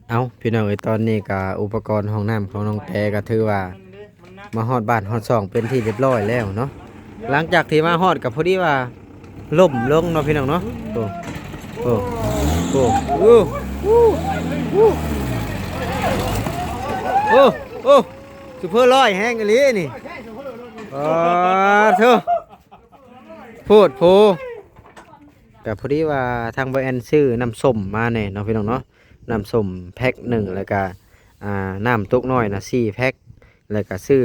ເອົ້າ ພີ່ນ້ອງເອີຍ ຕອນນີ້ກະອຸປະກອນຫ້ອງນ້ຳຂອງນ້ອງແຕກະຖືວ່າມາຮອດບ້ານຮອດຊ່ອງເປັນທີ່ຮຽບຮ້ອຍແລ້ວເນາະ. ຫຼັງຈາກທີ່ມາຮອດກະພໍດີວ່າລົ້ມລົງເນາະ ພີ່ນ້ອງເນາະ. ໂອ້ ໂອ້ ໂອ້ ໂອ້ ໂອ້ ໂອ້ ຊຸບເພີຮ້ອຍແຮງອີ່ຫຼີນີ້. ປາດໂທ້ ໂພດໂພ. ກະພໍດີວ່າທາງບ່າວແອນຊື້ນ້ຳສົ້ມມາແດ່ເນາະ ພີ່ນ້ອງເນາະ. ນ້ຳສົ້ມແພັກໜຶ່ງ ແລ້ວກະ ອ່າ ນ້ຳຕົກນ້ອຍນະສີ່ແພັກ ແລ້ວກະຊື້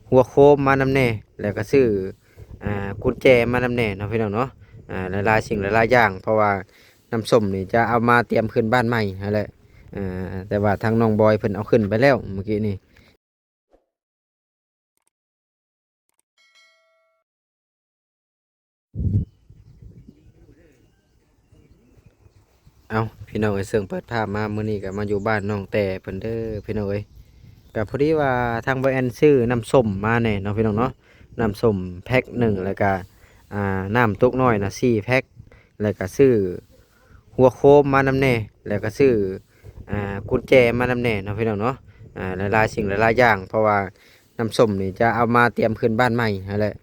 ຫົວໂຄມມານຳແດ່ ແລ້ວກະຊື້ ອ່າ ກຸນແຈມານຳແດ່ເນາະ ພີ່ນ້ອງເນາະ. ອ່າ ຫຼາຍໆສິ່ງຫຼາຍໆຢ່າງ ເພາະວ່ານ້ຳສົ້ມນີ້ຈະເອົາມາຕຽມຂຶ້ນບ້ານໃໝ່ຫັ້ນແຫຼະ. ອ່າ ແຕ່ວ່າທາງນ້ອງບອຍເພິ່ນເອົາຂຶ້ນໄປແລ້ວມື້ກີ້ນີ້. ເອົ້າ ພີ່ນ້ອງເອີຍ ເຊິ່ງເປີດພາບມາມື້ນີ້ກະມາຢູ່ບ້ານນ້ອງແຕເພິ່ນເດີ ພີ່ນ້ອງເອີຍ. ກະພໍດີວ່າທາງບ່າວແອນຊື້ນ້ຳສົ້ມມາແດ່ເນາະ ພີ່ນ້ອງເນາະ. ນ້ຳສົ້ມແພັກໜຶ່ງ ແລ້ວກະ ອ່າ ນ້ຳຕົກນ້ອຍນະສີ່ແພັກ ແລ້ວກະຊື້ຫົວໂຄມມານຳແດ່ ແລ້ວກະຊື້ ອ່າ ກຸນແຈມານຳແດ່ເນາະ ພີ່ນ້ອງເນາະ. ອ່າ ຫຼາຍໆສິ່ງຫຼາຍໆຢ່າງ ເພາະວ່ານ້ຳສົ້ມນີ້ຈະເອົາມາຕຽມຂຶ້ນບ້ານໃໝ່ຫັ້ນແຫຼະ.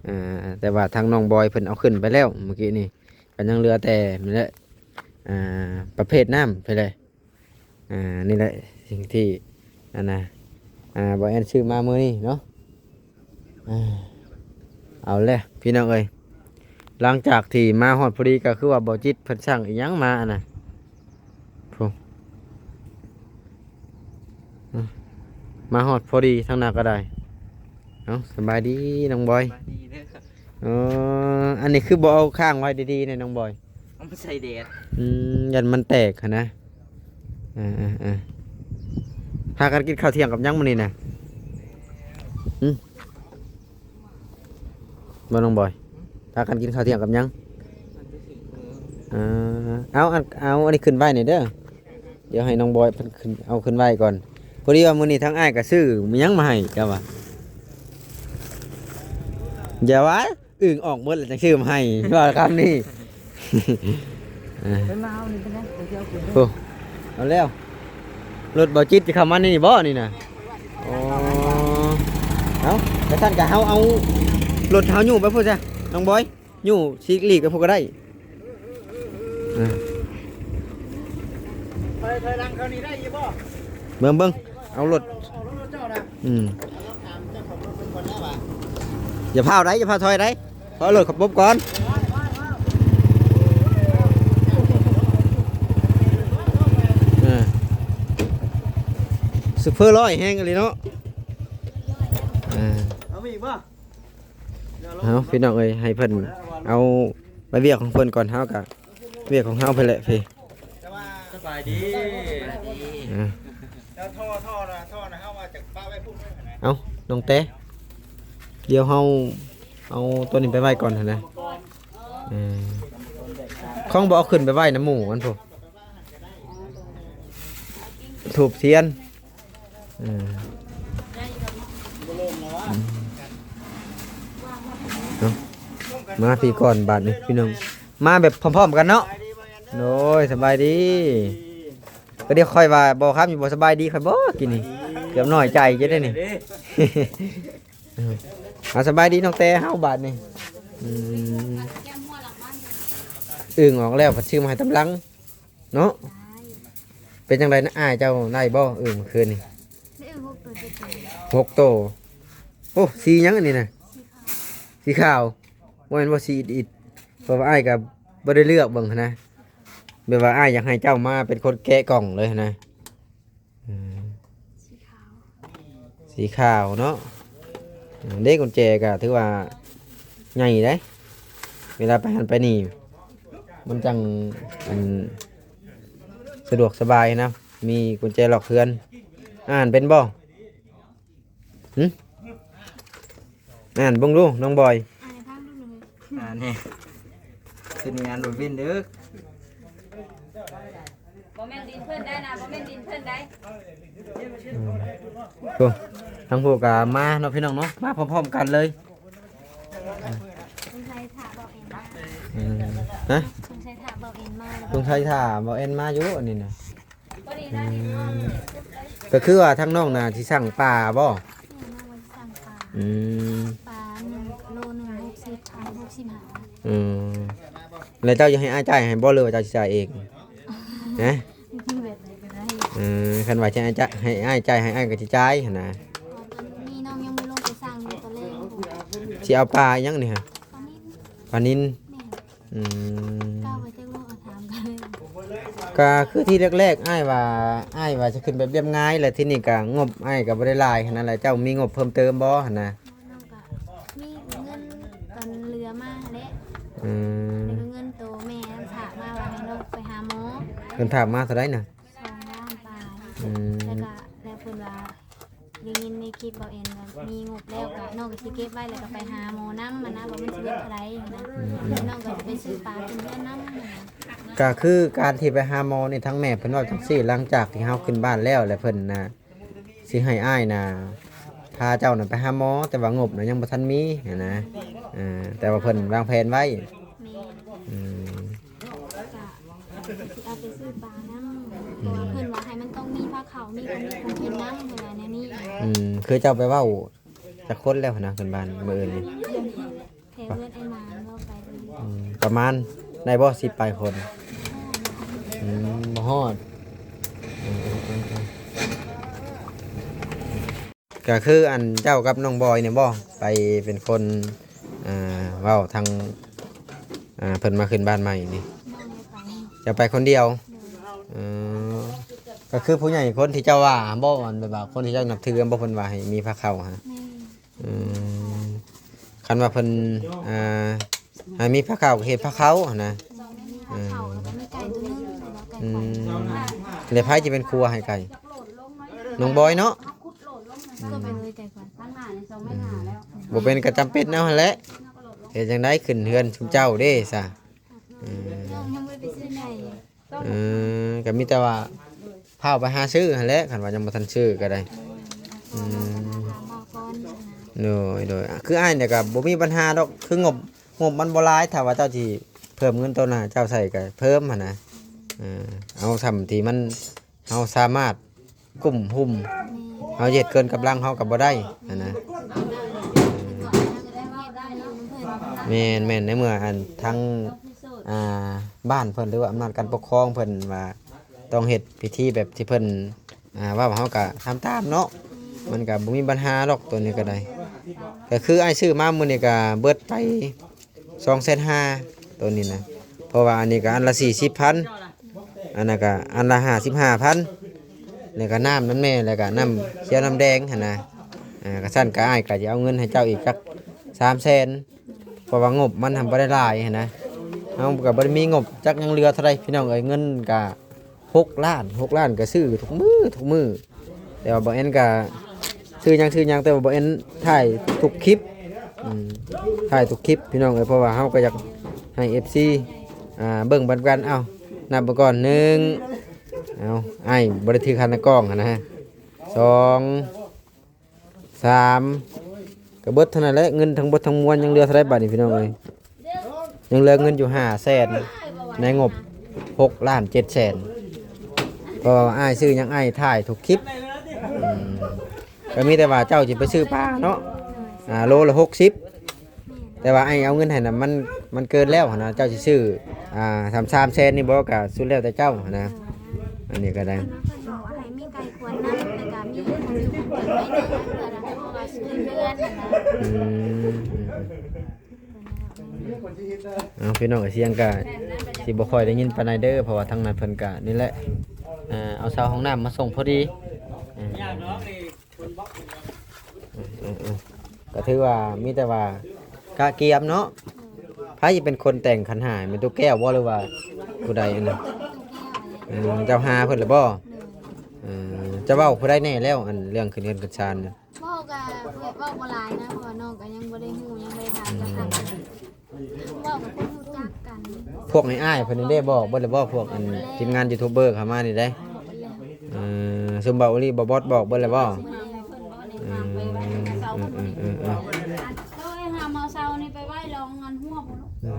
ອ່າ ແຕ່ວ່າທາງນ້ອງບອຍເພິ່ນເອົາຂຶ້ນໄປແລ້ວມື້ກີ້ນີ້ ກະຍັງເຫຼືອແຕ່ນີ້ແຫຼະ ອ່າ ປະເພດນ້ຳພຸ້ນແຫຼະ. ອ່າ ນີ້ແຫຼະສິ່ງທີ່ ອັນນະ ອ່າ ບ່າວແອນຊື້ມາມື້ນີ້ເນາະ. ອ່າ ເອົາແຫຼະ ພີ່ນ້ອງເອີຍ ຫຼັງຈາກທີ່ມາຮອດພໍດີ ກະຄືວ່າບ່າວຈິດເພິ່ນສັ່ງອີ່ຫຍັງມາ ອັນນະ ໂອ້ ມາຮອດພໍດີທາງໜ້າກະໄດ້. ເອົ້າ ສະບາຍດີນ້ອງບອຍ. ສະບາຍດີເດີ. ເອີ ອັນນີ້ຄືບໍ່ເອົາຄ້າງໄວ້ດີໆແດ່ນ້ອງບອຍ? ເອົາມາໃສ່ແດດ. ອືມ ຢ້ານມັນແຕກຫັ້ນນະ. ເອີໆໆ ພາກັນກິນເຂົ້າທ່ຽງກັບຫຍັງມື້ນີ້ນະ? ຫຶ ບໍ່ນ້ອງບອຍ ພາກັນກິນເຂົ້າທ່ຽງກັບຫຍັງ? ເອີ ເອົາ ອັນ ເອົາອັນນີ້ຂຶ້ນໄວ້ນີ້ເດີ. ດຽວໃຫ້ນ້ອງບອຍເພິ່ນຂຶ້ນ ເອົາຂຶ້ນໄວ້ກ່ອນ. ພໍດີວ່າມື້ນີ້ທາງອ້າຍກະຊື້ຫຍັງມາໃຫ້ເຈົ້າວ່າ. ຢ່າວ່າ ອຶ່ງອອກໝົດແລ້ວຈັ່ງຊື້ມາໃຫ້ ວ່າຄຳນີ້. ເອີ ໄປມາເອົານີ້ໄປນະ ໄປເອົາຂຶ້ນ. ໂອ້ ເອົາແລ້ວ ລົດບ່າວຈິດຈະເຂົ້າມາໃນນີ້ບໍ່ນີ້ນະ? ອໍ ເອົາ ກະຊັ້ນກະເຮົາເອົາລົດເຮົາຍູ້ໄປພຸ້ນຊະ ນ້ອງບອຍ. ຍູ້ຊິຫຼີກໄປພຸ້ນກະໄດ້. ເອີ ເອີ ເອີ ເອີ ເອີ ເອີ ຖອຍ ຖອຍຫຼັງເຂົານີ້ໄດ້ຢູ່ບໍ່? ເບິ່ງ ເບິ່ງ ເອົາລົດ ອອກລົດເຈົ້ານະ. ອືມ ຢ່າຟ້າວໄດ໋ ຢ່າຟ້າວຖອຍໄດ໋ ເອົາລົດເຂົາປົບກ່ອນ. ເອີ ຊຸບເພີຮ້ອຍແຮງອີ່ຫຼີເນາະ. ເອີ ເອົາອີກບໍ່? ເອົາ ພີ່ນ້ອງເອີຍ ໃຫ້ເພິ່ນເອົາໄປວຽກຂອງເພິ່ນກ່ອນ ເຮົາກະວຽກຂອງເຮົາພຸ້ນແຫຼະພີ່. ສະບາຍດີ. ເອີ ແລ້ວທໍ່ ທໍ່ນະ ທໍ່ນະ ເຮົາວ່າຈະປະໄວ້ພຸ້ນ. ເອົາ ນ້ອງແຕ ດຽວເຮົາເອົາໂຕນີ້ໄປໄວ້ກ່ອນຫັ້ນນະ. ເອີ ຂອງບໍ່ເອົາຂຶ້ນໄປໄວ້ນຳໝູ່ມັນພຸ້ນ ທູບທຽນ. ເອີ ເນາະ ມາພີ້ກ່ອນບາດນີ້ພີ່ນ້ອງ ມາແບບພ້ອມໆກັນເນາະ. ໂດຍ ສະບາຍດີ. ກະດຽວຂ້ອຍວ່າບໍ່ຄຳຢູ່ບໍ່ສະບາຍດີ ຂ້ອຍບໍ່ກິນນີ້ ເກືອບນ້ອຍໃຈຢູ່ເດ້ນີ້. ເອີ ເອົາ ສະບາຍດີນ້ອງແຕເຮົາບາດນີ້. ອືມ ອຶ່ງອອກແລ້ວ ພັດຊື້ມາໃຫ້ຕຳຫຼັງ. ເນາະ ເປັນຈັ່ງໃດນະ ອ້າຍເຈົ້າໄດ້ບໍ່ອຶ່ງມື້ຄືນນີ້? ໄດ້ອຶ່ງຫົກໂຕ ເຈັດໂຕ. ຫົກໂຕ. ໂອ້ ສີຫຍັງອັນນີ້ນະ? ສີຂາວ ສີຂາວ. ບໍ່ແມ່ນບໍ່ ສີອິດໆ ເພາະວ່າອ້າຍກະບໍ່ໄດ້ເລືອກເບິ່ງຫັ້ນນະ ແບບວ່າອ້າຍຢາກໃຫ້ເຈົ້າມາເປັນຄົນແກະກ່ອງເລີຍຫັ້ນນະ. ອືມ ສີຂາວ ສີຂາວເນາະ. ເອີ ເດ້ ກຸນແຈກະຖືວ່າໃຫຍ່ເດ້ ເວລາໄປຫັ້ນໄປນີ້ ມັນຈັ່ງ ອັນ ສະດວກສະບາຍນະ ມີກຸນແຈລັອກເຮືອນ. ອ່ານເປັນບໍ່? ຫຶ ອ່ານເບິ່ງດູນ້ອງບອຍ. ອ່ານໃຫ້ຟັງດູໜຶ່ງ. ອ່ານແນ່ ຄືນີ້ອ່ານບໍ່ເປັນເດີ. ບໍ່ແມ່ນດິນເພິ່ນໄດ໋ນະ ບໍ່ແມ່ນດິນເພິ່ນໄດ໋. ອືມ ໂອ້ ທາງຜູ້ກະມາເນາະພີ່ນ້ອງເນາະ ມາພ້ອມໆກັນເລີຍ. ສົງໄສຖ້າບໍ່ເອັນມາ. ອືມ ຮະ ສົງໄສຖ້າບໍ່ເອັນມາ ສົງໄສຖ້າບໍ່ເອັນມາຢູ່ອັນນີ້ນະ. ພໍ ອືມ ກໍຄືວ່າທາງນ້ອງນະຊິສັ່ງປາບໍ່? ແມ່ນ ນ້ອງວ່າຊິສັ່ງປາ ອືມ ປາໜຶ່ງໂລໜຶ່ງ ຫົກສິບພັນ ຫົກສິບຫ້າ ອືມ ແລ້ວເຈົ້າຢາກໃຫ້ອ້າຍຈ່າຍໃຫ້ບໍ່ ຫຼືວ່າເຈົ້າຊິຈ່າຍເອງ? ຮະ? ແບບໃດກໍໄດ້ ເອີ ຄັນວ່າຈະໃຫ້ຈະ ໃຫ້ອ້າຍຈ່າຍ ໃຫ້ອ້າຍກໍຊິຈ່າຍຫັ້ນນະ. ອໍ ຕອນນີ້ນ້ອງຍັງບໍ່ລົງໄປສັ່ງຢູ່ ຕອນແລງ ຊິເອົາປາຫຍັງນີ້ຮະ? ປານິນ ປານິນ ແມ່ນ ອືມ ເຈົ້າວ່າຈັກໂລ ເອົາຖາມກັນເລີຍ. ກໍຄືທີ່ແລກໆ ອ້າຍວ່າ ອ້າຍວ່າຈະຂຶ້ນແບບລຽບງ່າຍ ແລ້ວທີນີ້ກໍງົບອ້າຍກໍບໍ່ໄດ້ຫຼາຍຫັ້ນນະ ແລ້ວເຈົ້າມີງົບເພີ່ມເຕີມບໍ່ຫັ້ນນະ? ນ້ອງກໍມີເງິນຕອນເຫຼືອມາຫັ້ນແຫຼະ ອືມ ແລ້ວກໍເງິນໂຕແມ່ຫັ້ນຝາກມາວ່າໃຫ້ນ້ອງໄປຫາໝໍ. ເພິ່ນຝາກມາເທົ່າໃດນະ? ສອງລ້ານປາຍ ອືມ ແລ້ວກໍ ແລ້ວເພິ່ນວ່າໄດ້ຍິນໃນຄລິບເບົາແອນວ່າມີງົບແລ້ວ ກໍນ້ອງກໍຊິເກັບໄວ້ ແລ້ວກໍໄປຫາໝໍນຳຫັ້ນນະ ວ່າມັນຊິເບິດເທົ່າໃດຫັ້ນນະ ອືມ ແລ້ວນ້ອງກໍຈະໄປຊື້ປາກິນເຮືອນນຳຫັ້ນນະ. ກໍຄືການທີ່ໄປຫາໝໍນີ້ ທາງແມ່ເພິ່ນເວົ້າຈັ່ງຊີ້ ຫຼັງຈາກທີ່ເຮົາຂຶ້ນບ້ານແລ້ວ ແລ້ວເພິ່ນນະ ຊິໃຫ້ອ້າຍນະ ພາເຈົ້ານະໄປຫາໝໍ ແຕ່ວ່າງົບນະຍັງບໍ່ທັນມີຫັ້ນນະ ເອີ ແຕ່ວ່າເພິ່ນວາງແຜນໄວ້ ແມ່ນ ອືມ ກະຊິເອົາໄປຊື້ປານຳ ເພາະວ່າເພິ່ນວ່າໃຫ້ມັນຕ້ອງມີພາເຂົ້າ ມີຂອງຢູ່ຂອງກິນນຳ ເພິ່ນວ່າແນວນີ້ ອືມ ຄືເຈົ້າໄປເວົ້າຈັກຄົນແລ້ວຫັ້ນນະ ຂຶ້ນບ້ານມື້ອື່ນນີ້? ແຖວເຮືອນອ້າຍມານເວົ້າໄປ ອືມ ປະມານໄດ້ບໍ່ ສິບປາຍຄົນ? ອືມ ບໍ່ຮອດ ເອີໆໆໆ ກໍຄືອັນເຈົ້າກັບນ້ອງບອຍນີ້ບໍ່ ໄປເປັນຄົນ ອ່າ ເວົ້າທາງ ອ່າ ເພິ່ນມາຂຶ້ນບ້ານໃໝ່ນີ້? ນ້ອງໄດ້ໄປ ເຈົ້າໄປຄົນດຽວ? ໂດຍ ເອີ ກໍຄືຜູ້ໃຫຍ່ຄົນທີ່ເຈົ້າວ່າບໍ່ ອັນແບບວ່າຄົນທີ່ເຈົ້ານັບຖືບໍ່ ເພິ່ນວ່າໃຫ້ມີພາເຂົ້າຫັ້ນ? ແມ່ນ ອືມ ຄັນວ່າເພິ່ນ ອ່າ ໃຫ້ມີພາເຂົ້າ ກໍເຮັດພາເຂົ້າຫັ້ນນະ ເອີ ເຂົ້າ ແລ້ວກໍມີໄກ່ຕົວໜຶ່ງ ແລ້ວໄກ່ຂວັນ ອືມ ແລ້ວໃຜຊິເປັນຄົວໃຫ້ໄກ່? ນ້ອງບອຍເນາະ ເອີ ບໍ່ເປັນກໍຈຳເປັນເອົາຫັ້ນແຫຼະ ເຮັດຈັ່ງໃດ ຂຶ້ນເຮືອນຊຸມເຈົ້າເດ້ຊະ ເອີ ນ້ອງຍັງບໍ່ໄດ້ໄປຊື້ໃຫ້ ເອີ ກໍມີແຕ່ວ່າ ພາໄປຫາຊື້ຫັ້ນແຫຼະ ຄັນວ່າຍັງບໍ່ທັນຊື້ກໍໄດ້ ອືມ ໂດຍໆ ຄືອ້າຍນີ້ກໍບໍ່ມີບັນຫາດອກ ຄືງົບ ງົບມັນບໍ່ຫຼາຍ ຖ້າວ່າເຈົ້າຊິເພີ່ມເງິນໂຕໜ້າເຈົ້າໃສ່ກໍເພີ່ມຫັ້ນນະ ເອີ ເອົາສ່ຳທີ່ມັນ ເຮົາສາມາດກຸ້ມຫຸ້ມ ເຮົາເຮັດເກີນກຳລັງເຮົາກໍບໍ່ໄດ້ຫັ້ນນະ ແມ່ນໆ ໃນເມື່ອອັນທາງ ອ່າ ບ້ານເພິ່ນ ຫຼືວ່າອຳນາດການປົກຄອງເພິ່ນວ່າ ຕ້ອງເຮັດພິທີແບບທີ່ເພິ່ນ ອ່າ ເວົ້າ ເຮົາກໍທຳຕາມເນາະ ມັນກໍບໍ່ມີບັນຫາດອກ ໂຕນີ້ກໍໄດ້ ກໍຄືອ້າຍຊື້ມາມື້ນີ້ກໍເບິດໄປສອງແສນຫ້າ ໂຕນີ້ນະ ເພາະວ່າອັນນີ້ກໍອັນລະສີ່ສິບພັນ ອັນນັ້ນກໍອັນລະຫ້າສິບຫ້າພັນ ແລ້ວກໍນ້ຳນຳແດ່ ແລ້ວກໍນ້ຳຂຽວນ້ຳແດງຫັ້ນນະ ອ່າ ກໍຊັ້ນກໍອ້າຍກໍຈະເອົາເງິນໃຫ້ເຈົ້າອີກຈັກສາມແສນ ເພາະວ່າງົບມັນຫັ້ນບໍ່ໄດ້ຫຼາຍຫັ້ນນະ ເຮົາກໍບໍ່ໄດ້ມີງົບຈັກຍັງເຫຼືອເທົ່າໃດ ພີ່ນ້ອງເອີຍ ເງິນກໍຫົກລ້ານ ຫົກລ້ານກໍຊື້ທຸກມື້ ທຸກມື້ ແຕ່ວ່າບໍ່ແອນກໍຊື້ຫຍັງ ຊື້ຫຍັງ ແຕ່ວ່າບໍ່ແອນຖ່າຍທຸກຄລິບ ອືມ ຖ່າຍທຸກຄລິບ ພີ່ນ້ອງເອີຍ ເພາະວ່າເຮົາກໍຢາກໃຫ້ເອັຟຊີ ອ່າ ເບິ່ງນຳກັນ ເອົ້າ ນັບເບິ່ງກ່ອນ ໜຶ່ງ ເອົ້າ ອ້າຍບໍ່ໄດ້ຖືຂັນນະກ້ອງຫັ້ນນະ ສອງ ສາມ ກໍເບິດເທົ່ານັ້ນແຫຼະ ເງິນທັງເບິດທັງມວນຍັງເຫຼືອເທົ່າໃດບາດນີ້ ພີ່ນ້ອງເອີຍ ຍັງເຫຼືອເງິນຢູ່ຫ້າແສນ ໃນງົບຫົກລ້ານເຈັດແສນ ກໍອ້າຍຊື້ຫຍັງອ້າຍຖ່າຍທຸກຄລິບ ອືມ ກໍມີແຕ່ວ່າເຈົ້າຊິໄປຊື້ປາເນາະ ອ່າ ໂລລະຫົກສິບ ແຕ່ວ່າອ້າຍເອົາເງິນໃຫ້ນະ ມັນ ມັນເກີນແລ້ວຫັ້ນນະ ເຈົ້າຊິຊື້ ອ່າ ສາມ ສາມແສນນີ້ບໍ່ ກໍສຸດແລ້ວແຕ່ເຈົ້າຫັ້ນນະ ອັນນີ້ກໍໄດ້ ເພິ່ນບອກວ່າໃຫ້ມີໄກ່ຂວັນນຳ ແລ້ວກໍມີຂອງຢູ່ຂອງກິນໄວ້ນຳ ເພື່ອເຮົາວ່າຊື້ເຮືອນຫັ້ນນະ ອືມ ເອົ້າ ພີ່ນ້ອງ ສຽງກໍຊິບໍ່ຄ່ອຍໄດ້ຍິນປານໃດເດີ ເພາະວ່າທາງນັ້ນເພິ່ນກໍນີ້ແຫຼະ ເອົາເຊົ່າຫ້ອງນ້ຳມາສົ່ງພໍດີ ເອີ ກໍຖືວ່າມີແຕ່ວ່າກະກຽມເນາະ ໃຜຊິເປັນຄົນແຕ່ງຂັນຫ້າ ແມ່ນຕູ້ແກ້ວບໍ່ ຫຼືວ່າຜູ້ໃດອັນນັ້ນ ເຈົ້າຫາເພິ່ນແລ້ວບໍ່ ເຈົ້າເວົ້າຜູ້ໃດແດ່ແລ້ວ ອັນເລື່ອງຂຶ້ນເຮືອນຂຶ້ນຊານ ເວົ້າກໍເວົ້າບໍ່ຫຼາຍນະ ເພາະວ່ານ້ອງກໍຍັງບໍ່ໄດ້ຮູ້ ຍັງບໍ່ໄດ້ຖາມ ເວົ້າກັບຄົນຮູ້ຈັກກັນ ພວກອ້າຍໆເພິ່ນນີ້ໄດ້ບອກເບິດແລ້ວບໍ່ ພວກອັນທີມງານຢູທູບເບີເຂົ້າມານີ້ໄດ໋ ເອີ ຊຸມບ່າວໂອລີ ບ່າວບອດບອກເບິດແລ້ວບໍ່ ເອີ ເອີ ເອີ ເອີ ເອີ ເອົາເສົານີ້ໄປໄວ້ລອງອັນຫົວພຸ້ນ ເອີ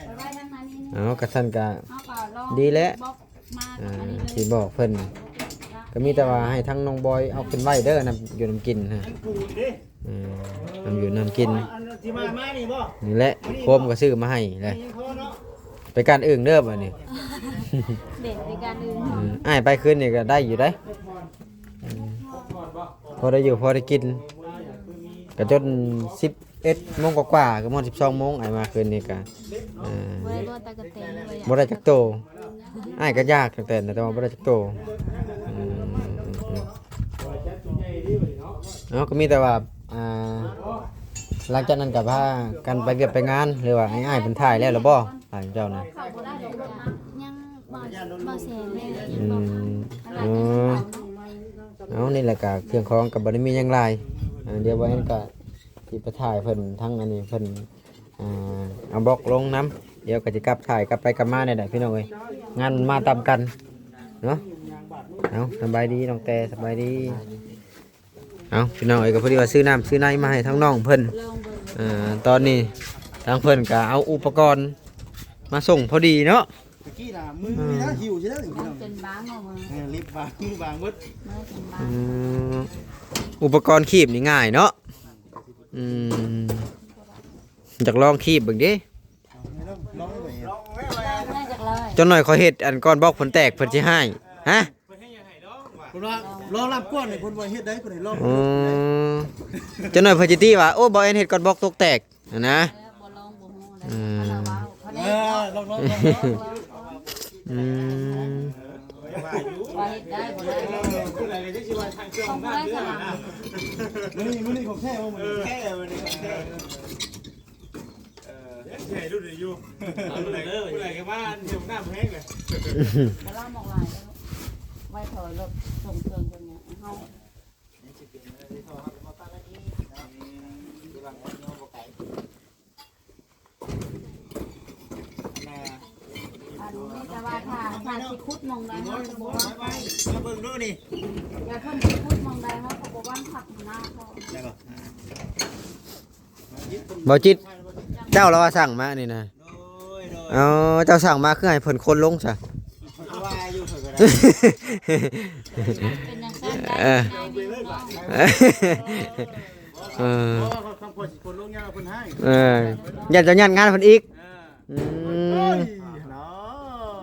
ໄປໄວ້ທາງນັ້ນນີ້ ເອົາ ກະຊັ້ນກະ ເຮົາກໍລອງ ດີແຫຼະ ບອກມາ ອ່າ ອັນນີ້ເລີຍ ຊິບອກເພິ່ນ ກໍມີແຕ່ວ່າໃຫ້ທາງນ້ອງບອຍເອົາຂຶ້ນໄວ້ເດີ ນຳຢູ່ນຳກິນຫັ້ນ ເອີ ນຳຢູ່ນຳກິນ ອັນທີ່ມາ ມານີ້ບໍ່? ນີ້ແຫຼະ ໂຄມກໍຊື້ມາໃຫ້ແຫຼະ ໄປການອຶ່ງເດີບັດນີ້ ເດັກໄປການອຶ່ງ ອືມ ອ້າຍໄປຄືນນີ້ກໍໄດ້ຢູ່ເດ້ ອືມ ພໍໄດ້ຢູ່ພໍໄດ້ກິນ ກໍຈົນສິບເອັດໂມງກວ່າໆ ເກືອບຮອດສິບສອງໂມງ ອ້າຍມາຄືນນີ້ກໍ ເອີ ບໍ່ໄດ້ ບໍ່ໄດ້ຕັກກະແຕນ ບໍ່ໄດ້ຈັກໂຕ ອ້າຍກໍຢາກຕັກແຕນ ແຕ່ວ່າບໍ່ໄດ້ຈັກໂຕ ອືມ ເອົາ ກໍມີແຕ່ວ່າ ອ່າ ຫຼັງຈາກນັ້ນກໍພາກັນໄປວຽກໄປງານ ຫຼືວ່າອ້າຍເພິ່ນຖ່າຍແລ້ວ ຫຼືບໍ່? ອ້າຍເຈົ້ານະ ຍັງ ບໍ່ ບໍ່ແຊງເລີຍ ອືມ ເອີ ເອົາ ນີ້ແຫຼະ ກໍເຄື່ອງຂອງກໍບໍ່ໄດ້ມີຫຍັງຫຼາຍ ອ່າ ດຽວບໍ່ແມ່ນກໍ ຊິໄປຖ່າຍເພິ່ນ ທັງອັນນີ້ເພິ່ນ ອ່າ ເອົາບລັອກລົງນຳ ດຽວກໍຊິກັບຖ່າຍກັບໄປກັບມານີ້ແຫຼະພີ່ນ້ອງເອີຍ ງານມາຕຳກັນເນາະ ເອົາ ສະບາຍດີນ້ອງແຕ ສະບາຍດີ ເອົາ ພີ່ນ້ອງເອີຍ ກໍພໍດີວ່າຊື້ນ້ຳຊື້ໃນມາໃຫ້ທາງນ້ອງເພິ່ນ ເອີ ຕອນນີ້ທາງເພິ່ນກໍເອົາອຸປະກອນມາສົ່ງພໍດີເນາະ ຕະກີ້ນະ ມືນີ້ນະ ອືມ ຫິ້ວຊິໄດ້ນີ້ ເອີ ເລັບບາງ ມືບາງເບິດ ອືມ ອຸປະກອນຄີບນີ້ງ່າຍເນາະ ອືມ ຢາກລອງຄີບເບິ່ງເດ້ ລອງ ລອງເບິ່ງ ຈັກໜ້ອຍຂ້ອຍເຮັດອັນກ້ອນບລັອກເພິ່ນແຕກເພິ່ນຊິຮ້າຍ ຮະ ເພິ່ນວ່າລອງລຳກວນນີ້ ເພິ່ນວ່າເຮັດໄດ້ ເພິ່ນໃຫ້ລອງ ອືມ ຈັກໜ້ອຍເພິ່ນຊິຕິວ່າ ໂອ້ ບໍ່ແອນເຮັດກ້ອນບລັອກຕົກແຕກຫັ້ນນະ ເອີ ບໍ່ລອງບໍ່ຮູ້ແຫຼະ ອືມ ລອງ ລອງ ລອງ ອືມ ວ່າເຮັດໄດ້ບໍ່ໄດ້ ເອີ ຜູ້ໃດກໍຊິວ່າຊ່າງເຄື່ອງ ຂອງເພິ່ນສະນາ ມື້ນີ້ ມື້ນີ້ຂອງແທ້ບໍ່? ມື້ນີ້ ເອີ ແທ້ ມື້ນີ້ຂອງແທ້ ເອີ ແທ້ລຸ້ນຢູ່ ເອົາເລີຍ ຜູ້ໃດກໍວ່າເຮັດນ້ຳແຮງເລີຍ ກະລາໝອກຫຼາຍ ໄວ້ຖອຍລົດສົ່ງເຄື່ອງເພິ່ນເນາະ ເຮົາ ອັນນີ້ແຕ່ວ່າຖ້າ ຖ້າຊິຂຸດໝ່ອງໃດເຮົາກໍບໍ່ວາງໄປ ມາເບິ່ງດູນີ້ ແຕ່ເພິ່ນຊິຂຸດໝ່ອງໃດເຮົາກໍບໍ່ວາງຄັກໜ້າເຂົາ ໄດ້ບໍ່? ບໍ່ຈິດ ເຈົ້າລະວ່າສັ່ງມານີ້ນະ ໂດຍ ໂດຍ ອໍ ເຈົ້າສັ່ງມາຄືໃຫ້ເພິ່ນຂົນລົງຊະ ວ່າຢູ່ເພິ່ນກໍໄດ້ ເປັນຈັ່ງຊັ້ນໄດ້ ເອີ ງ່າຍມີເນາະ ເອີ ເອີ ຢ້ານເຈົ້າຍາດງານເພິ່ນອີກ ເອີ ອືມ ໂອ້ຍ ເນາະ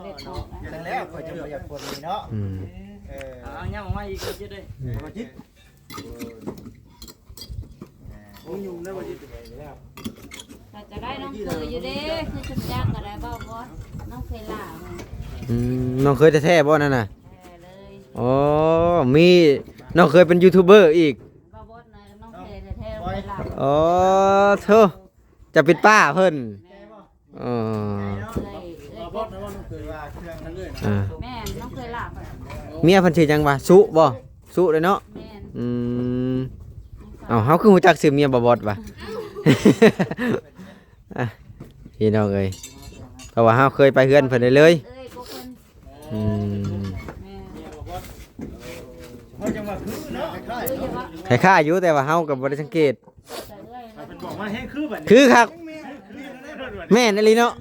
ເລັດເນາະ ຈັ່ງແລ້ວຂ້ອຍຈຶ່ງບໍ່ຢາກຄົນນີ້ເນາະ ອືມ ເອີ ເອົາ ເອົາຫຍັງອອກມາອີກ ເອົາຈິດເດີ ເອົາຈິດ ບໍ່ຫຍຸ້ງໄດ້ບໍ່ຈິດ ກໍ ກໍໄດ້ນ້ອງເຄີຍຢູ່ເດ້ ຄືຊຸມຈັກກໍໄດ້ເວົ້າບໍ່ ນ້ອງເຄີຍຫຼ້າ ອືມ ນ້ອງເຄີຍແທ້ໆບໍ່ນັ້ນນະ? ແທ້ເລີຍ ອໍ ມີນ້ອງເຄີຍເປັນຢູທູບເບີອີກ ບໍ່ ບໍ່ນະ ນ້ອງເຄີຍແທ້ໆ ເຄີຍຫຼ້າ ອໍ ໂທ້ ຈະເປັນປ້າເພິ່ນ ແມ່ນ ເອີ ເອີ ບອດນະ ວ່ານ້ອງເຄີຍວ່າເຄື່ອງນັ້ນເລີຍນະ ອ່າ ແມ່ນ ນ້ອງເຄີຍຫຼ້າ ເມຍເພິ່ນຊື່ຫຍັງວະ? ສຸບໍ່? ສຸເດ້ເນາະ ແມ່ນ ອືມ ເອົ້າ ເຮົາຄືຮູ້ຈັກຊື່ເມຍບໍ່ບອດວະ? ອ່ະ ພີ່ນ້ອງເອີຍ ເພາະວ່າເຮົາເຄີຍໄປເຮືອນເພິ່ນເລີຍ ເອີຍ ພວກເພິ່ນ ອືມ ແມ່ນ ເຮົາຈັ່ງວ່າຄືເນາະ ຄ້າຍໆຢູ່ ແຕ່ວ່າເຮົາກໍບໍ່ໄດ້ສັງເກດ ເພິ່ນບອກວ່າແຮງຄືບັດນີ້ ຄືຄັກ ແມ່ນອີ່ຫຼີເນາະ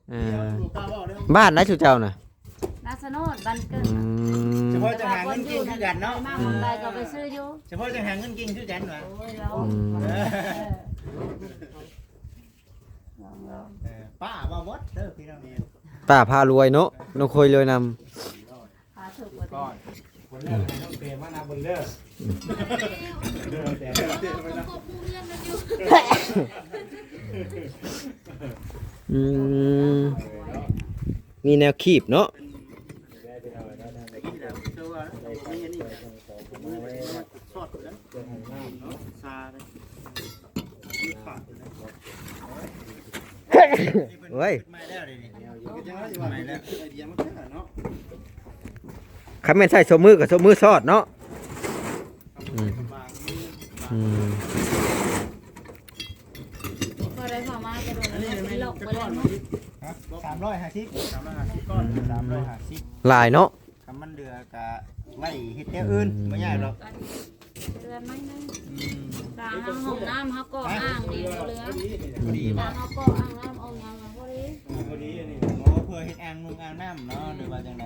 ເອີ ບ້ານໃດຊຸເຈົ້ານະ? ນາສະໂນດ ບ້ານເກີດ ອືມ ສະເພາະຈະຫາເງິນກິນຄືກັນເນາະ ມາໝ່ອງໃດກໍໄປຊື້ຢູ່ ສະເພາະຈະຫາເງິນກິນຄືກັນຫວາ? ໂອ້ຍ ລອງ ອືມ ເອີ ລອງໆ ເອີ ປ້າວ່າວອດເດີພີ່ນ້ອງ ປ້າພາລວຍເນາະ ນ້ອງເຄີຍລວຍນຳ ພາຖືກບໍ່ໄດ້ ກ່ອນ ຄົນແລກໃຫ້ນ້ອງເຕມານຳເບິ່ງເດີ ອືມ ມີແນວຄີບເນາະ ໂອ້ຍ ຄັນແມ່ນໃຊ້ໂຊມືກໍໂຊມືຊອດເນາະ ອືມ ອືມ ກໍໄດ້ເຂົ້າມາແຕ່ໂດນແລ້ວ ເປັນລັອກໄປແລ້ວເນາະ ສາມຮ້ອຍຫ້າສິບ ສາມຮ້ອຍຫ້າສິບ ຫຼາຍເນາະ ຄັນມັນເຫຼືອກະໄວ້ເຮັດແນວອື່ນ ອືມ ບໍ່ຍາກດອກ ເດືອນໜ້ອຍໜຶ່ງ ອືມ ກະຫ້ອງນ້ຳເຮົາກໍອ່າງນີ້ບໍ່ເຫຼືອ ພໍດີ ກະເຮົາກໍອ່າງນ້ຳອອກຫຍັງກໍພໍດີ ພໍດີອັນນີ້ ໂອ້ ເພື່ອເຮັດອ່າງນຸ່ງອ່າງນ້ຳເນາະ ຫຼືວ່າຈັ່ງໃດ?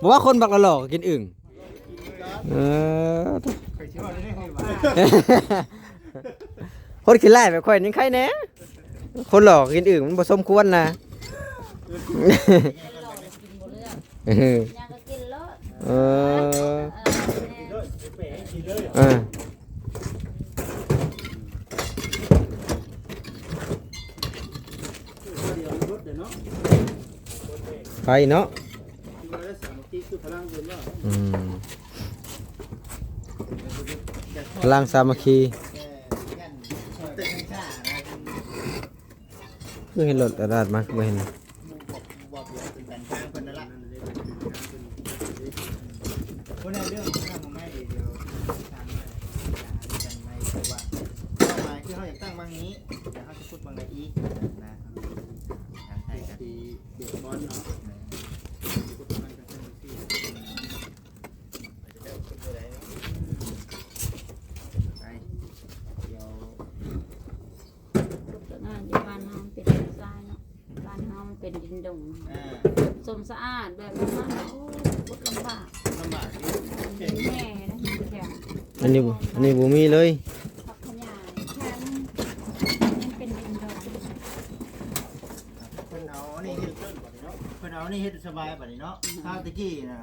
ບໍ່ວ່າຄົນບັກຫຼໍ່ໆກໍກິນອຶ່ງ. ເອີ ຄົນຂີ້ລ້າຍແບບຂ້ອຍນີ້ໃຄແດ່. ຄົນຫຼໍ່ກິນອຶ່ງມັນບໍ່ສົມຄວນນະ. ເອີ ເອີ ເອີ ໄປເນາະ. ອືມ ພະລັງສາມັກຄີ. ຄືເຫັນລົດອາດມາ ຄືບໍ່ເຫັນ. ບໍ່ບອກ ບໍ່ບອກ ເປັນການທາງເພິ່ນນັ້ນລະ. ບໍ່ໄດ້ເລື່ອງທາງໄມ້ດຽວ ທາງໄມ້ ທາງໄມ້ ຄືວ່າເປົ້າໝາຍຄືເຮົາຢາກຕັ້ງບັງນີ້ ແລ້ວເຮົາຈະຂຸດບັງໃດອີກນະ. ທາງໄທກໍຊິເບດບອນເນາະ ຂຸດບັງກັນຈັ່ງຊີ້. ໄປ ດຽວ ກົດຕະໜາຢູ່ບ້ານເຮົາມັນເປັນດິນຊາຍເນາະ ບ້ານເຮົາມັນເປັນດິນດົງ. ອ່າ ສົມສະອາດແບບນັ້ນນະ ໂອ້ ກົດລຳບາກ ລຳບາກຢູ່. ເປັນແມ່ນະ ແຂງ. ອັນນີ້ບໍ່ ອັນນີ້ບໍ່ມີເລີຍ. ຜັກຂະຫຍາຍ ແຂງ ມັນເປັນດິນດົງ. ເພິ່ນເອົາອັນນີ້ເຮັດ ເພິ່ນເອົາອັນນີ້ເຮັດສະບາຍບາດນີ້ເນາະ. ອືມ ຄາວແຕ່ກີ້ນະ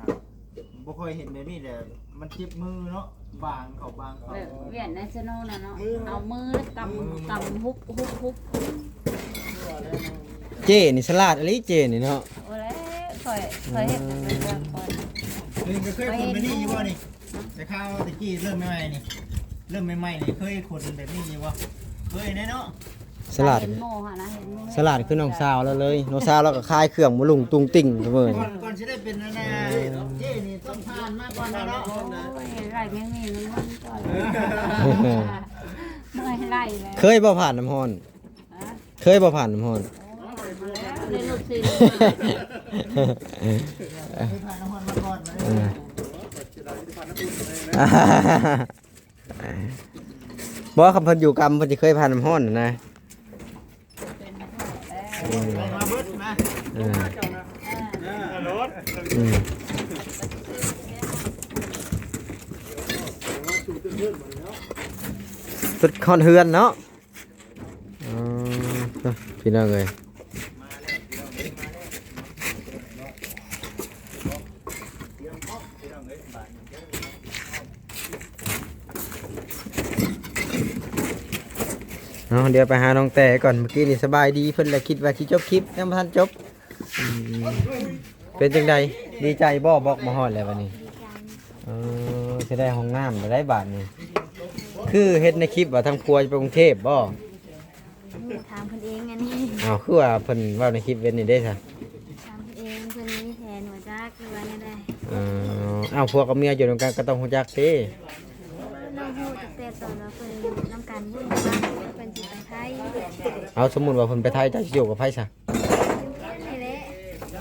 ບໍ່ຄ່ອຍເຫັນແບບນີ້ແຫຼະ ມັນເຈັບມືເນາະ ບາງເຂົ້າບາງເຂົ້າ. ແບບວຽດນາມຊະໂນນະເນາະ ເອົາມືແລ້ວກຳ ກຳ ຮຸບ ຮຸບ ຮຸບ. ເຈ້ນີ້ສະຫຼາດອີ່ຫຼີ ເຈ້ນີ້ເນາະ. ໂອ້ແລ້ວ ຂ້ອຍ ຂ້ອຍເຮັດເປັນເລື່ອງຂ້ອຍ. ເຄີຍ ເຄີຍຄົນແບບນີ້ຢູ່ບໍ່ນີ້? ແຕ່ຄາວແຕ່ກີ້ເລີ່ມໃໝ່ໆນີ້ ເລີ່ມໃໝ່ໆນີ້ເຄີຍຂົນແບບນີ້ຢູ່ບໍ່? ເຄີຍແນ່ເນາະ. ສະຫຼາດ ເຫັນໂມຫັ້ນນະ ເຫັນໂມ ສະຫຼາດຄືນ້ອງສາວລາວເລີຍ. ນ້ອງສາວລາວກໍຂາຍເຄື່ອງມາລຸງຕຸງຕິ່ງເສມອ ກ່ອນ ກ່ອນຊິໄດ້ເປັນອັນນ່າ ເອີ ເຈ້ນີ້ຕ້ອງຜ່ານມາກ່ອນແລ້ວເນາະ. ໂອ້ຍ ໄລ່ແມ່ງນີ້ມັນກ່ອນ ເມື່ອຍໄລ່ແລ້ວ. ເຄີຍບໍ່ຜ່ານນ້ຳຮ້ອນ? ຮະ? ເຄີຍບໍ່ຜ່ານນ້ຳຮ້ອນ? ໂອ້ຍ ຜ່ານມາແລ້ວ ໃນລົດສີ່ ເຄີຍຜ່ານນ້ຳຮ້ອນມາກ່ອນ. ເອີ ບໍ່ ຄັນເພິ່ນຢູ່ກຳ ເພິ່ນຊິເຄີຍຜ່ານນ້ຳຮ້ອນນະ. ເອີ ເອີ ອືມ ຈົນຮອດເຮືອນເນາະ. ອໍ ພີ່ນ້ອງເອີຍ ເອົາ ດຽວໄປຫານ້ອງແຕ້ກ່ອນ. ເມື່ອກີ້ນີ້ສະບາຍດີເພິ່ນ ແລະ ຄິດວ່າຊິຈົບຄລິບ ຍັງບໍ່ທັນຈົບ. ອືມ ເປັນຈັ່ງໃດ? ດີໃຈບໍ່? ບອກມາຮອດແລ້ວບັດນີ້. ເອີ ຊິໄດ້ຫ້ອງນ້ຳແລ້ວໄດ໋ບາດນີ້. ຄືເຫັນໃນຄລິບວ່າທາງຜົວຈະໄປກຸງເທບບໍ່? ໂອ້ ຖາມເພິ່ນເອງອັນນີ້. ອ້າວ ຄືວ່າເພິ່ນເວົ້າໃນຄລິບເວັນນີ້ເດ້ຊະ? ຖາມເພິ່ນເອງ ເພິ່ນມີແຜນບໍ່ຈັກ ຫຼືວ່າແນວໃດ? ເອີ ອ້າວ ຜົວກັບເມຍຢູ່ນຳກັນກໍຕ້ອງຮູ້ຈັກຕິ. ນ້ອງຮູ້ຕັ້ງແຕ່ຕອນວ່າເພິ່ນນຳກັນຢູ່ນຳກັນ ເພິ່ນຊິໄປໄທ. ເອົາ ສົມມຸດວ່າເພິ່ນໄປໄທ ເຈົ້າຊິຢູ່ກັບໃຜຊະ? ຢູ່ເຮືອນນີ້ແຫຼ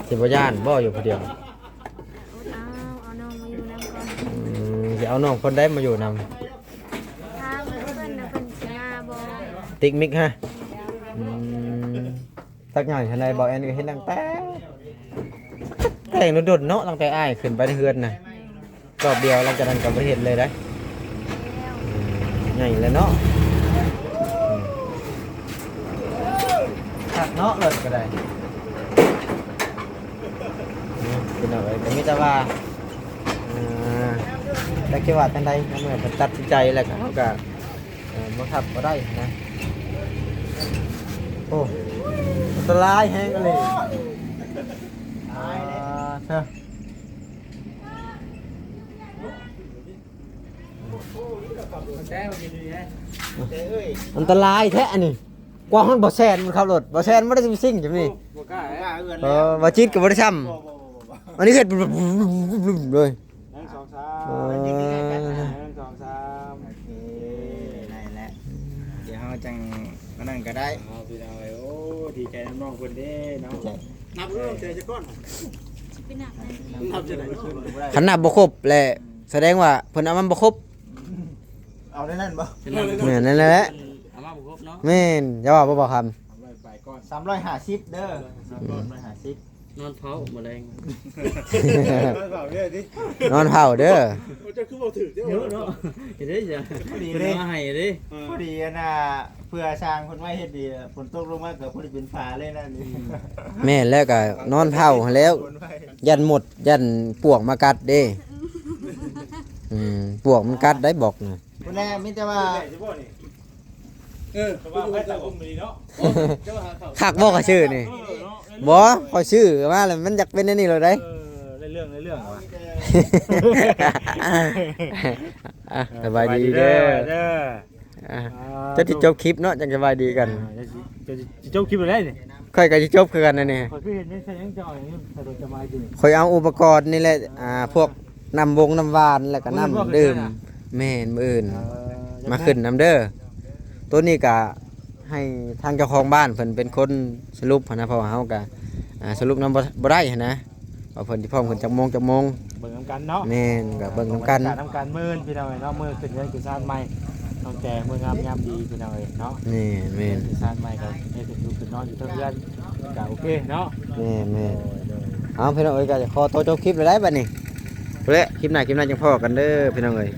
ະ. ຊິບໍ່ຢ້ານບໍ່ ຢູ່ຜູ້ດຽວ? ອົດເອົາ ເອົານ້ອງມາຢູ່ນຳກ່ອນ. ອືມ ຊິເອົານ້ອງຄົນໃດມາຢູ່ນຳ? ຖາມເພິ່ນວ່າເພິ່ນຊິມາບໍ່? ຕິກມິກຮະ? ອືມ ຈັກໃຫຍ່ເທົ່າໃດ ບ່າວແອນກໍເຫັນຕັ້ງແຕ່ ແຕ່ງດົນໆເນາະ ຕັ້ງແຕ່ອ້າຍຂຶ້ນໄປໃນເຮືອນນະ. ຮອບດຽວ ຫຼັງຈາກນັ້ນກໍບໍ່ເຫັນເລີຍໄດ໋. ອືມ ໃຫຍ່ແລ້ວເນາະ. ອືມ ຄັກເນາະ ລົດກໍໄດ້. ເນາະ ພີ່ນ້ອງເອີຍ ກໍມີແຕ່ວ່າ ເອີ ຈັກຊິວ່າຈັ່ງໃດ ໃນເມື່ອເພິ່ນຕັດສິນໃຈແລ້ວ ກໍເຮົາກໍ ເອີ ບັງຄັບບໍ່ໄດ້ນະ. ໂອ້ ອັນຕະລາຍແຮງອີ່ຫຼີ. ອ່າ ເຊີ ອັນຕະລາຍແທ້ອັນນີ້. ກວ່າຮອດບໍ່ແຊນມັນຂັບລົດ ບໍ່ແຊນບໍ່ໄດ້ຊິງຈຳນີ້. ບໍ່ກ້າເອີ ບໍ່ຈິດກໍບໍ່ໄດ້ຊ້ຳ. ອັນນີ້ເຮັດເລີຍ. ໜຶ່ງ ສອງ ສາມ ເອີ ໜຶ່ງ ສອງ ສາມ ໂອເຄ ໄດ້ແລ້ວ. ດຽວເຮົາຈັ່ງອັນນັ້ນກໍໄດ້. ເອົາ ພີ່ນ້ອງເອີຍ ໂອ້ ດີໃຈນຳນ້ອງເພິ່ນເດ້ເນາະ. ນັບເບິ່ງເທື່ອຈັກກ້ອນ ຊິໄປນັບນັ້ນ ນັບຈັ່ງໃດ? ຄັນນັບບໍ່ຄົບແຫຼະ ສະແດງວ່າເພິ່ນເອົາມາບໍ່ຄົບ. ເອົາໄດ້ນັ້ນບໍ່? ແມ່ນນັ້ນແຫຼະ ເອົາມາບໍ່ຄົບເນາະ. ແມ່ນ ຢ່າວ່າບໍ່ ບໍ່ຄຳ ສາມຮ້ອຍປາຍກ້ອນ ສາມຮ້ອຍຫ້າສິບເດີ ສາມຮ້ອຍຫ້າສິບ. ນອນເຝົ້າມື້ແລງ ນອນເຝົ້າເດີ ນອນເຝົ້າເດີ. ໂອ້ ເຈົ້າຄືເວົ້າຖືກແທ້ເນາະ. ເຮັດໄດ້ຊະ ພໍດີເດ້ ເພິ່ນເອົາມາໃຫ້ເດ້. ພໍດີອັນນ່າ ເພື່ອຊ່າງເພິ່ນໄວ້ເຮັດດີ ຝົນຕົກລົງມາກໍພໍດີເປັນຝາເລີຍນະ. ອືມ ແມ່ນແລ້ວ ກໍນອນເຝົ້າຫັ້ນແລ້ວ ຢ້ານມົດ ຢ້ານປວກມາກັດເດ້. ອືມ ປວກມັນກັດໄດ໋ບອກນະ. ພຸ້ນແຫຼະ ມີແຕ່ວ່າ ເອີ ເຂົາວ່າໃຜຕາອຸ້ມດີເນາະ. ຄັກບໍ່ຂ້ອຍຊື້ນີ້? ເອີເນາະ ບໍ່ ຂ້ອຍຊື້ມາແລ້ວມັນຢາກເປັນແນວນີ້ໂລດໃດ໋. ເອີ ໄດ້ເລື່ອງ ໄດ້ເລື່ອງວ່າ. ອ່ະ ສະບາຍດີເດີ ສະບາຍດີເດີ. ອ່າ ອ່າ ເຈົ້າຊິຈົບຄລິບເນາະ ຈັ່ງສະບາຍດີກັນ. ອ່າ ເຈົ້າຊິ ເຈົ້າຊິຈົບຄລິບແລ້ວນີ້? ຂ້ອຍກໍຊິຈົບຄືກັນອັນນີ້. ຂ້ອຍຄືເຫັນຍັງໃຊ້ຍັງຈອຍຢູ່ ຖ້າໂດຍສະບາຍດີ. ຂ້ອຍເອົາອຸປະກອນນີ້ແຫຼະ ອ່າ ພວກນ້ຳວົງນ້ຳຫວານ ແລ້ວກໍນ້ຳດື່ມ. ມື້ອື່ນບໍ່ຂຶ້ນນະ? ແມ່ນ ມື້ອື່ນ ເອີ ມາຂຶ້ນນຳເດີ. ໂຕນີ້ກໍໃຫ້ທາງເຈົ້າຂອງບ້ານເພິ່ນເປັນຄົນສະຫຼຸບຫັ້ນນະ ເພາະວ່າເຮົາກໍ ອ່າ ສະຫຼຸບນຳບໍ່ ບໍ່ໄດ້ຫັ້ນນະ. ວ່າເພິ່ນຊິພ້ອມຂຶ້ນຈັກໂມງ ຈັກໂມງ ເບິ່ງນຳກັນເນາະ. ແມ່ນ ກໍເບິ່ງນຳກັນ ເບິ່ງບັນຍາກາດນຳກັນ. ມື້ອື່ນພີ່ນ້ອງເອີຍເນາະ ມື້ຂຶ້ນເຮືອນຂຶ້ນຊານໃໝ່ ນ້ອງແຕ່ມື້ງາມຍາມດີພີ່ນ້ອງເອີຍເນາະ. ແມ່ນໆ ເຮືອນຂຶ້ນຊານໃໝ່ກໍໃຫ້ເພິ່ນຢູ່ເພິ່ນນອນຢູ່ເທິງເຮືອນ ກໍໂອເຄເນາະ. ແມ່ນໆ ໂດຍໆ ເອົາ ພີ່ນ້ອງເອີຍ ກໍຂໍໂຕຈົບຄລິບແລ້ວໄດ໋ບັດນີ້. ພຸ້ນແຫຼະ ຄລິບໜ້າ ຄລິບໜ້າຈັ່ງພໍ້ກັນເດີພີ່ນ້ອງເອີຍ.